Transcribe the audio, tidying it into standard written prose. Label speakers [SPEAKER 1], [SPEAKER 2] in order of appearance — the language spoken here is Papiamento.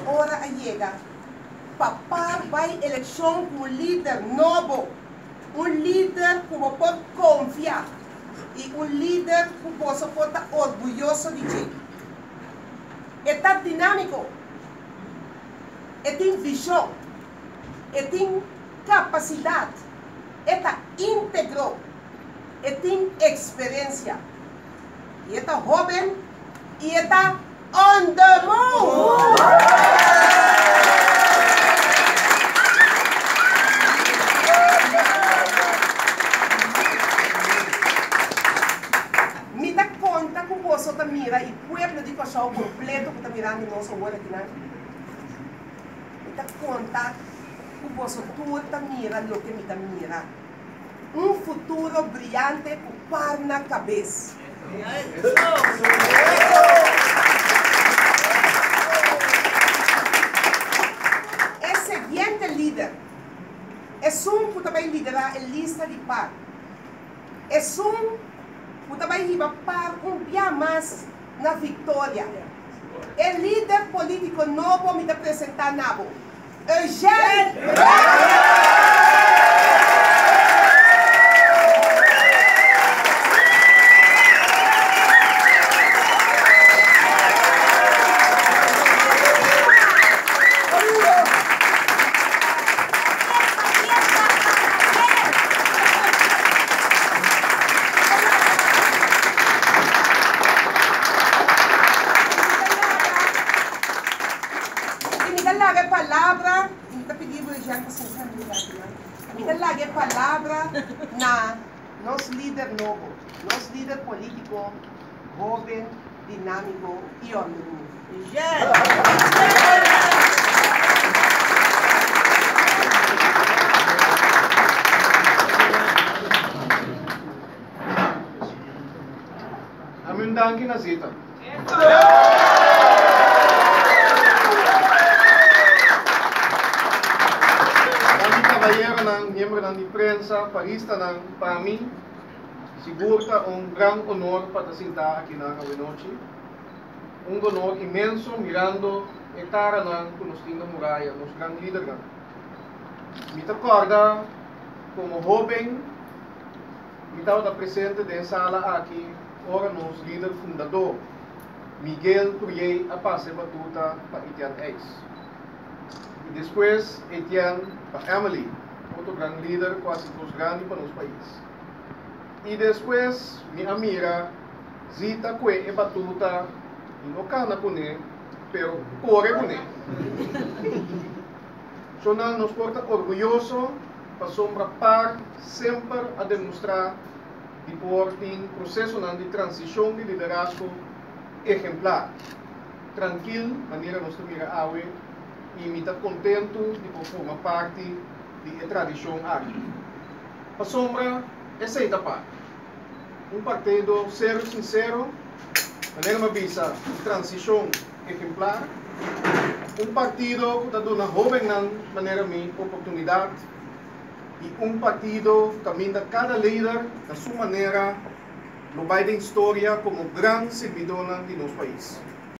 [SPEAKER 1] Ora a yega pa par bai elekshon ku un lider nobo, un lider ku bo por konfia i un lider ku boso por ta orguyoso di dje. E ta dinámiko, e tin vishon, e tin kapasidat, e ta íntegro, e tin eksperensia. I e ta hóben i e ta on the move! Mi ta konta ku boso ta mira i pueblo di Kòrsou kompleto ku ta mirando nos awor akinan, mi ta konta ku boso tur ta mira loke mi ta mira. Un futuro briante ku par na kabes. E siguiente lider, esun ku ta bai liderá e lista di par, esun ku ta bai hiba par un bia mas na viktoria, e lider polítiko nobo mi ta presentá na bo, Eugène Brakke! I mi ta laga e palabra, i mi ta pidi bo Eugène pa sinta mi lugar aki nan, mi ta laga e palabra na nos lider nobo, nos lider politico hoben, dinamico i on the move. Eugène!
[SPEAKER 2] Ami un danki na Zita. Danki kabayeronan, miembronan di prensa, paristanan, pa mi sigur ta un gran honor pa ta sintá akinan awenochi. Un honor inmenso mirando e karanan ku nos tin na muraya, nos gran lidernan. Mi ta kòrda komo hóben mi tabata presente den e sala aki Ora nos lider fundadó, Miguel Curiey a pasa e batuta pa Etienne Eis. I despues Etienne pa Emily, otro gran lider ku a hasi kos grandi pa nos pais. I despues mi a mira Zita kue e batuta i no kana kuné, pero kore kuné. Shonal nos por ta orguyoso pasobra par semper a demostrá di por tin procesonan di transicion di liderazgo ehemplar, trankil manera nos ta mira awe y mi ta contento di por forma parti di e tradicion aki. Pasobra esey ta parti. Un partido serio sincero, manera mi a bisa, di transicion ehemplar, un partido cu ta duna hobennan manera mi oportunidad, i un partido kaminda kada lider na su manera lo bai den historia komo gran sirbidónan di nos pais.